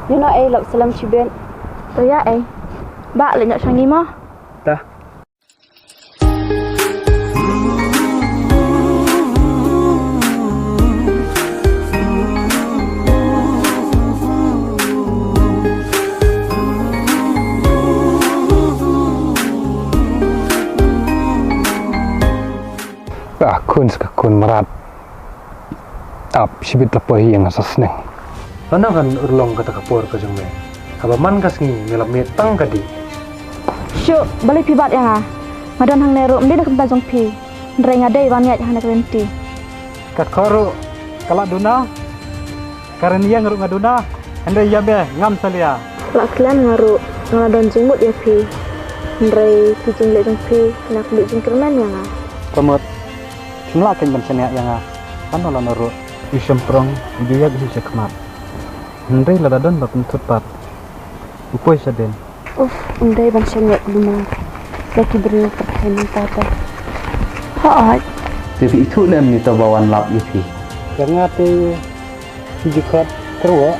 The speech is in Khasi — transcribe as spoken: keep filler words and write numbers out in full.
Ïa no ei, lok salam chibit. To ïa ei. Ba leit noh sha ngi mo. Ta. Ka khun sa ka khun mrad. Ap shibit la poi ïa nga sa sneng. Lano kan urlong kata ka por ka jong me? Haba man ka sngi me la mih tang ka dih. Shuh, balei phi bat ïa nga? Nga don hangne ruh ym dei na ka bynta jong phi. Hynrei nga dei ban ïaid hangne ka lynti. Ka khor ruh ka la duna. Ka rynïeng ruh nga duna. Hynrei ïa me ngam salia. La khlem nga ruh nga la don jingmut ïa phi. Hynrei ki jingleh jong phi ki la kynduh jingkyrmen ïa nga. Ka mut phim lah kein ban shaniah ïa nga lano lano ruh. I shymprong i ju ïaid hi shakhmat. Hynrei lada don ba pynthut pat u poi shadien. Uf, ym dei ban shaniah kulmar. Ba ki briew pyrthei mynta te. Hooid. Te phi ithuh ne em nito ba wan lap ïa phi? Ïa nga te phi ju khot kyrwoh.